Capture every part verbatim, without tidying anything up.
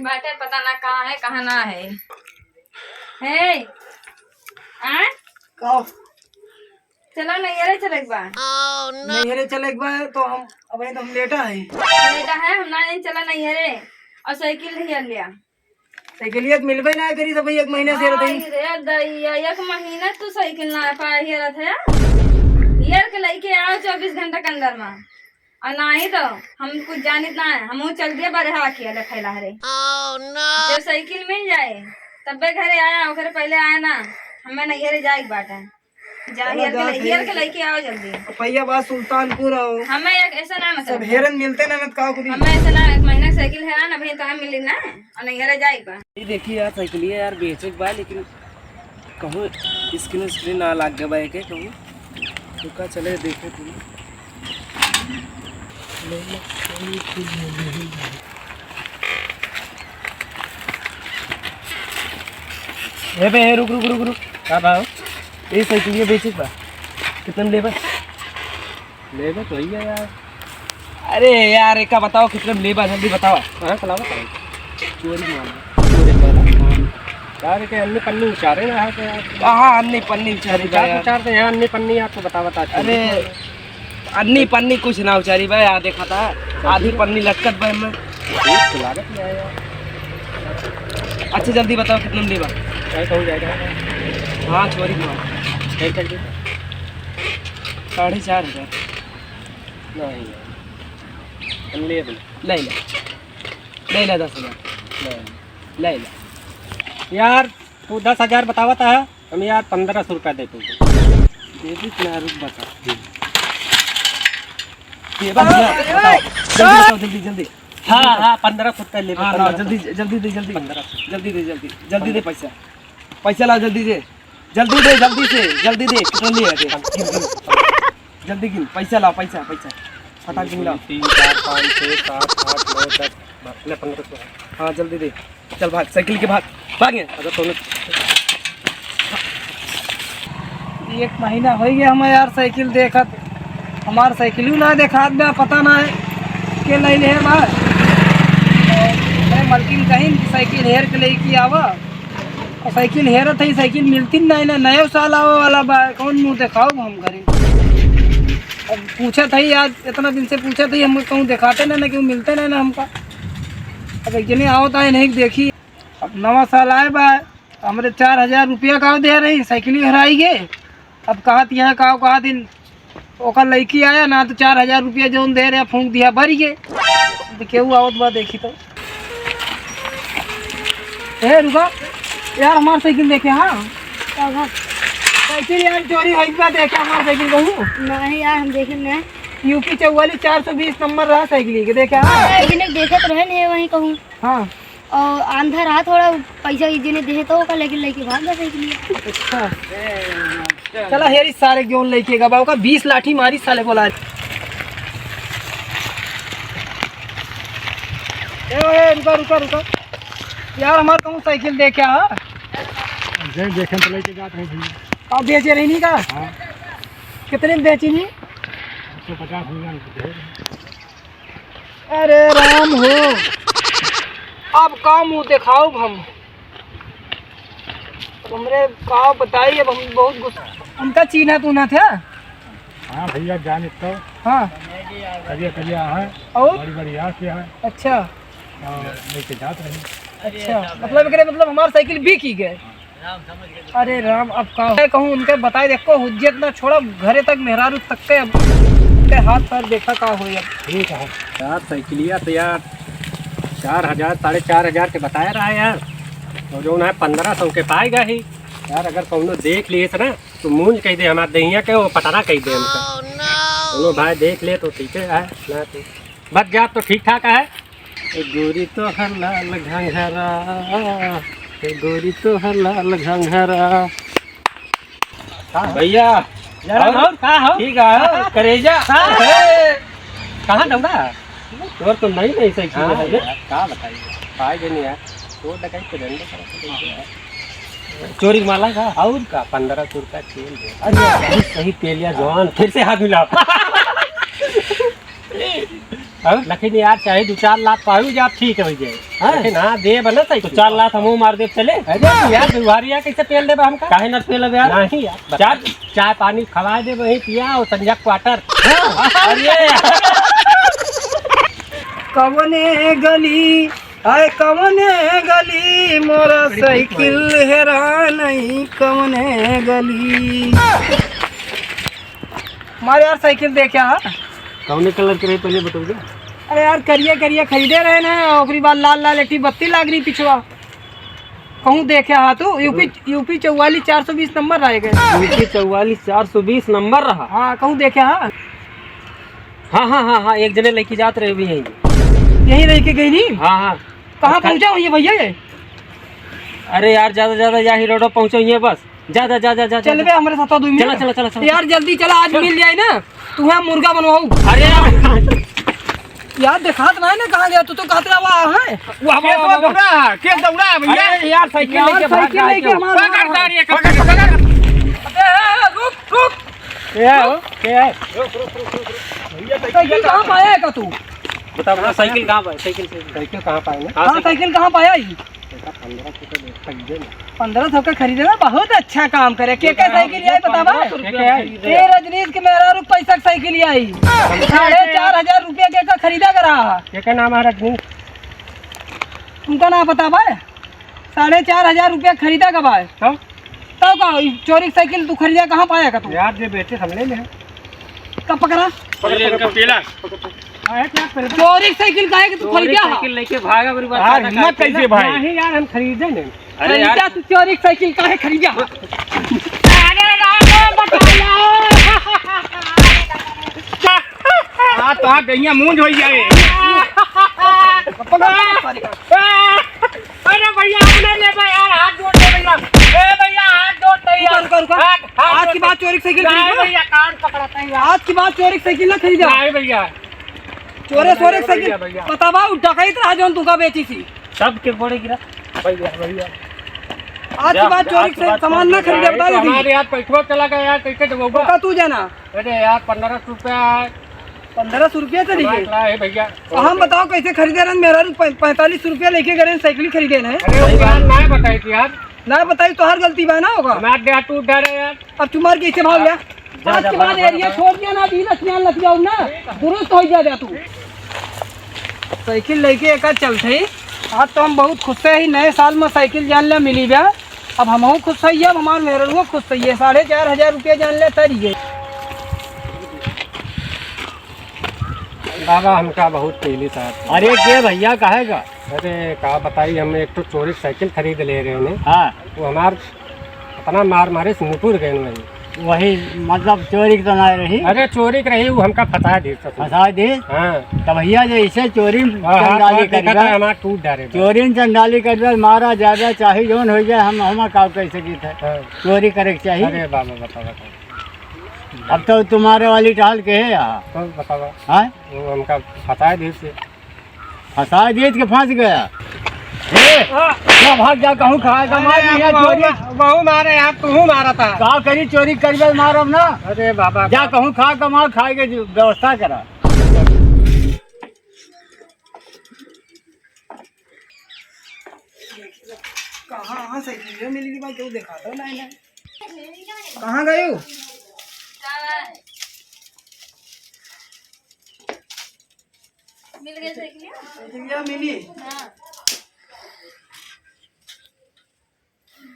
बाटे, पता ना कहाँ है, कहाँ ना है। हे, आ? का? चला नैहरे चले के बा। नैहरे चले के बा, तो हम, अब तो हम लेटा है। लेटा है, हम ना जाई, चला नैहरे। और साइकिल नहीं लिया। साइकिलिया तो मिलबे ना करी, सब एक महीना से रहते हैं। आई रे दैया, एक महीना तू साइकिल ना पाए हेरत है। हेर के लेके आओ चउबीस घंटा के अंदर में। और नाही तो हम कुछ जानित ना है, हम चल दिए बरहा किया ले खैला हरे। जब साइकिल मिल जाए, तब्बे घरे आया, ओकरे पहले आया ना, हमें नैहरे जाए के बाटे। जा, चलो, हेर के जा, ले-, सही हेर है। के लेके आओ जल्दी। भैया बात सुल्तानपुर आओ। हमें एक ऐसा ना मतलब सब हेरन मिलते ना, मत काओ कुछ। हमें ऐसा ना, एक महीना के साइकिल हेरा ना, भैया, तो हम मिली ना, और नैहरे जाए के बा। ये देखिए यार, साइकिलिया यार बेचे के बा, लेकिन कहूँ स्क्रीन स्क्रीन ना लाग गवा है के कहूँ। रुका, चले देखे तू। ए बे, ए, रुक, रुक, रुक, रुक। का भाव? ए साइकिलिया बेचे के बा। कितना में लेबा? लेबे तो ही है यार। अरे यार, एका बताओ, कितने में लेबा, जल्दी बताओ। कहाँ से लावा करें? चोरी माल। चोरी माल। यार, के अन्नी पन्नी उचारे ना है तो यार। कहाँ अन्नी पन्नी उचारे बा उचार, यार? उचार तो यहाँ अन्नी पन्नी आपको बता, बता। अरे, अन्नी पन्नी कुछ ना उचारी बा, यहाँ देखा था, आधी पन्नी लटकत बा एमे। ठीक तो लागत नहीं है यार। अच्छा, जल्दी बताओ, कितने में लेबा? भाई, कहूँ जाएगा? हाँ, चोरी माल। एक कर दे। साढ़े चार हजार। नहीं यार, हम ले दे। ले ले, ले ले दस हजार। ले ले। ले ले। यार, तू दस हजार बतावत है, हम यार पन्द्रह सौ रुपया दे तू। दे दी ना, रुक बता। दे बस, बताओ। जल्दी बताओ, जल्दी, जल्दी। हाँ, हाँ, पन्द्रह सौ रुपया ले ले, हाँ, पन्द्रह सौ। जल्दी, जल्दी दे, जल्दी। पन्द्रह सौ। जल्दी दे, जल्दी। जल्दी दे पैसा। पैसा ला, जल्दी दे। जल्दी दे, जल्दी से, जल्दी दे। कितना लिए है, दे। गिन, गिन। जल्दी गिन, पैसा ला, पैसा, पैसा। फटाक गिन ला। तीन, चार, पाँच, छः, सात, आठ, नौ, दस। ले, पन्द्रह सौ। हाँ, जल्दी दे। चल भाग, साइकिल के भाग, भाग यहाँ। अगर तूने एक महीना होइ गया हमें यार साइकिल देखत, हमार साइकिल ना देखात बा, पता ना है के ले ले बा। और हमरे मलकिन कहिन कि साइकिल हेर के लेके आवा, और साइकिल हेरत है, साइकिल मिलती ना है ना, नयो साल आवे वाला बा, कौन मुँह देखाऊ हम घरे। अब पूछत है आज, इतना दिन से पूछत है, हम कहूँ देखाते ना, ना केहू मिलते ना, ना हमका। अब एक जने आवत आए नहीं देखी, अब नवा साल आए बा, हमरे चार हजार रुपया का दे रही, साइकिल हेराई गे। अब कहत यहाँ का, कहत दिन ओकर लड़की आया ना, तो चार हजार रुपया जौन दे रहे, फूंक दिया, भर गे। तो केहू आवत बा, देखी तो। ए, रुका यार, हमार साइकिल देखे, हाँ। का भा? साइकिल यार चोरी होई बा, देखे हमार साइकिल कहूँ। नहीं यार, हम देखे नहीं। यूपी चौवालीस चार सौ बीस नंबर रहा साइकिल के, देखे, हाँ। साइकिल देखे तो रहे नहीं वहीं कहूँ। हाँ। और आंधा रहा थोड़ा, पैसा ई जने देहे तो ओका लेके, लेके भाग गया साइकिल। अच्छा। चला हेरी सारे क्यों लेके गबा, ओका बीस लाठी मारी साले बोला। ए, ए, रुका, रुका, रुका। यार, हमार कहूँ साइकिल देखे, हाँ? जे देखे तो लेके जात रहे भैया। आप बेचे रही नहीं का? हाँ। कितने में बेची नहीं? एक सौ पचास में दे। अरे राम हो, अब का मुँह देखाउब हम? अब हमरे का बताई, अब हम बहुत गुस्सा। उनका चीन्हा तू ना था? हाँ भैया, जाने तो। हाँ। करिया करिया है, और? बड़ी बड़ी आँख है। अच्छा। हाँ, लेके जात रही। अच्छा, मतलब एकरे मतलब हमार साइकिल बिकी गए। अरे राम, अब का है कहूँ, उनके बताए, देखो, हुज्जत ना छोड़ा, घरे तक मेहरारू तक के, अब उनके हाथ पैर देखा का होई अब। ठीक है यार, साइकिलिया तो यार चार हजार, साढ़े चार हजार के बताया रहा यार, और जौन है पन्द्रह सौ के पाएगा ही यार। अगर कौनो देख लिए ना, तो मूंज कह दे हमार दहिया के, वो पटरा कह दे हमका। कौनो भाई देख ले तो ठीक है, ना तो बच जात तो ठीक ठाक है। ए गोरी तोहर लाल घंघरा, ए गोरी तोहर लाल घंघरा। का हो? भैया, जरा और? और का हो? ठीक है, करेजा। का? ए! कहाँ दौड़ा? तोर तो नहीं, नहीं सही चीज हाँ है। यार, का बताइए? पाए गए नहीं यार। चोर डकैत के धंधे करत है यार। चोरी के माला का? और का, पन्द्रह सौ रुपया तेल दे। अरे, बहुत सही तेल यार, जवान। फिर से हाथ मिला। हाँ? लेकिन यार, चाहे दो चार लात पाऊ जा, ठीक हो जाए। हाँ? लेकिन हाँ, देब ना सही। तो चार लात हमहू मार देब, चले? अरे यार, दुहारिया कैसे पेल देबा हमका? काहे ना पेल देबे यार? नहीं यार, बता। चार? चाय पानी खवा देब, वहीं पिया और संजय क्वार्टर। हाँ? अरे यार। कवने गली, हाय कवने गली, मोरा साइकिल हेरा नहीं, कवने गली। मारे यार, साइकिल देखे हा। कौने कलर के रही, पहले बताओ जा। अरे यार, करिया करिया खरीदे रहे ना, ओकरी बाद लाल लाल एक ठे बत्ती लाग रही पिछवा। कहूँ देखे हा तू, यूपी, यूपी चौवालीस चार सौ बीस नंबर रह गए। यूपी चौवालीस चार सौ बीस नंबर रहा। हाँ, कहूँ देखे हा। हाँ, हाँ, हाँ, हाँ, एक जने लेके जात रहे भी यहीं। यहीं रह के गई नी? हाँ, हाँ। कहाँ अच्छा। पहुँचा हुई है भैया ये? अरे यार, ज्यादा, ज्यादा यही रोड पहुँचा हुई है बस। जा, जा, जा, जा, जा, चल जा। बे, हमरे साथ दो मिनट। चला, चला, चला, चला। यार, जल्दी चला, आज चल। मिल जाए ना, तुम्हें मुर्गा बनवाऊ। अरे यार। यार, देखात ना है ना, कहाँ गया? तू तो कहत रहा वहाँ है। वो हमारा केस दौड़ा, केस दौड़ा है भैया। अरे यार, साइकिल यार, लेके भाग साइकिल गया लेके क्यों? हमारा पकड़ सारे, पकड़, पकड़। अबे, रुक, रुक। क्या है हो? क्या है? साइकिल कहाँ पाया है का तू? बता, बता, साइकिल कहाँ पाया? साइकिल, साइकिल। साइकिल कहाँ पाया ना? हाँ, हाँ, साइकिल। साइकिल कहाँ पाया है? बेटा, पन्द्रह सौ के खरीदे ना। पन्द्रह सौ के खरीदे ना, बहुत अच्छा काम करे। के का साइकिल आई बतावा? पन्द्रह सौ रुपया के खरीदे। ए रजनीश के मेहरारू पैसा के साइकिल आई। साढ़े चार हजार रुपया के का खरीदा करा। के का नाम है रजनीश? तुमका ना बतावा? साढ़े चार हजार रुपया खरीदा का बाय। तो? तो का, ई चोरी के साइकिल तू खरीदा, कहाँ पाया का तू? यार, जे बेचे हमने में है। कब पकड़ा? पहले इनका पीला। अरे, क्या कर चोरी के साइकिल काहे के तू चोरी खरीदा? साइकिल लेके भागा, मेरी बात यार, हिम्मत कैसे भाई? नहीं यार, हम खरीदे नहीं। अरे यार। खरीदा तू चोरी के साइकिल काहे खरीदा? अरे राम रे, बचाया। हाँ, तो आप गैया मूंज हो जाए। अरे भैया, अपने ले बे यार, हाथ जोड़ दे भैया। ए भैया, हाथ जोड़ दे यार। रुका, रुका, रुका। हाथ, हाथ आज जोड़ की दे। बात चोरी के साइकिल नहीं खरीदा। भैया, कान पकड़ाता है यार। आज की बात चोरी के साइकिल ना खरीदा। नहीं भैया। चोरे, चोरे के साइकिल। भैया, भैया। पता बा, उ डकैत रहा जौन तुका बेची थी। सबके गोड़े गिरा। भैया, भैया। आज की बात चोरी के साइकिल सामान ना खरीदा, बता दे। हमारे यार पैसवा चला गया यार, कैसे देबो? रुका, तू जाना। अरे यार, पन्द्रह सौ रुपया है। पन्द्रह सौ रुपया चली गई। ला है भैया। तो हम बताओ कैसे खरीदे रहन, मेहरारू पै-, पैंतालीस सौ रुपया लेके गए रहन, साइकिल खरीदे रहन। अरे वो यार ना बताई थी यार। ना बताई तो हर गलती बा ना होगा। हमार देह टूट जा रहा है यार। अब तुम्हार कैसे भाग गया? जा, आज जा, के बाद भाग, एरिया भाग। छोड़ दिया ना, अभी लखियान लग जाओ ना, दुरुस्त हो जा, जा तू। साइकिल लेके एका चलते ही आज तो हम बहुत खुश है, ही नए साल में साइकिल जान ले मिली बा। अब हमहू खुश है, अब हमार मेहररुआ खुश है, साढ़े चार हजार रुपया जान ले तरी है। बाबा, हमका बहुत पहले साथ। अरे के भैया, काहे का? अरे का बताई, हम एक तो चोरी के साइकिल खरीद ले रहे हैं। हाँ। वो हमार इतना मार मारे से निपुर गए वही। वही, मतलब, चोरी के तो ना रही। अरे चोरी के रही, वो हमका फंसा दी सब। फंसा दी? हाँ। तो भैया, जैसे चोरी हाँ, हाँ, चंडाली हाँ, देखा करिबा, था, हमार टूट डारे बा। चोरी में चंडाली करिबा, मारा जाबा, चाहे जौन हो जाए, हम, हम का कह सकी थे। हाँ। चोरी करे के चाहिए। अरे बाबा, बताओ, बताओ। अब तो तुम्हारे वाली टहल के है यहाँ। तो बताओ। हाँ? वो हमका फंसा दी से। फंसा दिए के फंस गया। ए, क्या भाग जा, कहूँ खाए का मार अरे लिया यार, चोरी। बहू, बहू मारे यार, तू मारा था। का करी चोरी करबे मारब ना। अरे बाबा। जा कहूँ खा कमा, खाए के व्यवस्था करा। कहाँ, कहाँ साइकिल मिल गई बा, क्यों देखा था ना इन्हें? कहाँ गयो? मिल गई साइकिलिया? साइकिलिया मिली? हाँ।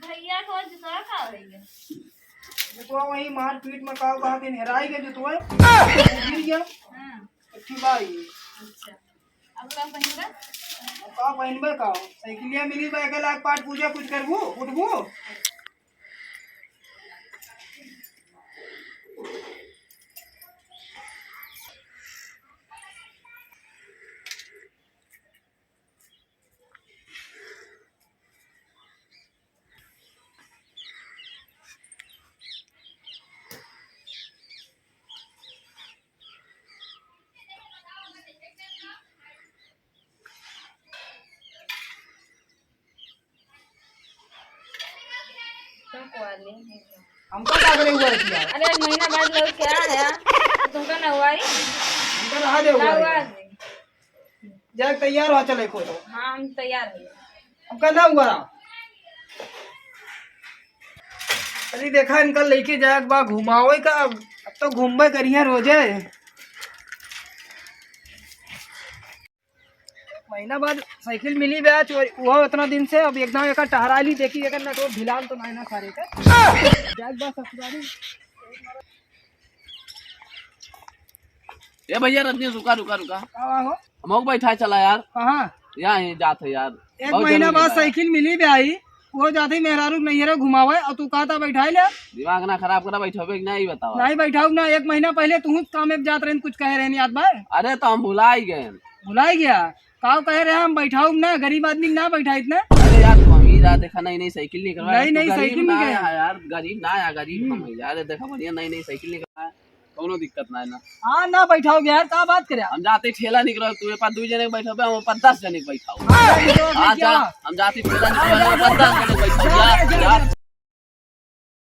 भैया को जुतवा का हो गया? जुतवा वही मारपीट में का कहा दिन हेराई के जुतवा। गिर गया। हाँ। अच्छी बात है। अच्छा। अब का पहनबा? अब का पहनबे का? साइकिलिया मिली बा, एक लाख पाठ पूजा कुछ करबू, उठबू? तो कुआर ले। हमका का करे हुआ है यार? अरे, आज महीना बाद लोग क्या है? तुमका नवारी? हमका रहा दे हुआ है। नवारी। जाए तैयार हो, चले को तो। हाँ, हम तैयार हैं। अब का ना हुआ? अरे देखा, इनका लेके जाए एक बार घुमावे का, अब तो घूमबे करिए रोजे। महीना बाद साइकिल मिली बे, चोरी हुआ उतना दिन से। अब एकदम एकर टहरा ली, देखी एकर ना तो भिलाल तो नहीं ना सारे का। जाए एक बार ससुरारी। ए भैया रजनी, रुका, रुका, रुका। का हुआ हो? हमहू बैठा चला यार। कहाँ? यहाँ ही जात है यार। एक बहुत महीना जरूरी बाद बा। साइकिल मिली बे आई, वो जाते ही मेहरारू के नैहरे घुमावे और तू कहता बैठाई ले। दिमाग ना खराब करा, बैठावे कि नहीं बतावा। नहीं बैठाऊ ना, एक महीना पहले तू काम में जात रहन, कुछ कहे रहन, याद बा? अरे तो हम भुलाई गए। भुलाई गया? काव कहे रहे हम बैठाऊ ना, गरीब आदमी ना बैठाइत ना। अरे यार तू अमीर आ, देखा नई नई साइकिल निकलवा। नई नई साइकिल ना निकलवा। आया यार, गरीब ना आया, गरीब हम्म। हम हैं यार, देखा बढ़िया नई नई साइकिल निकलवा है। कौनो दिक्कत ना है ना। हाँ, ना बैठाओगे यार, का बात करे आप? हम जाते ठेला निकलो, तू ए पास दू जने के बैठाओ, हम ऊपर दस जने के बैठाओ। हाँ, बैठाओ, हाँ, क्या? जा, हम जाते ठेला निकलो, ऊपर दस जने के बैठाओ, जा, जा, जा।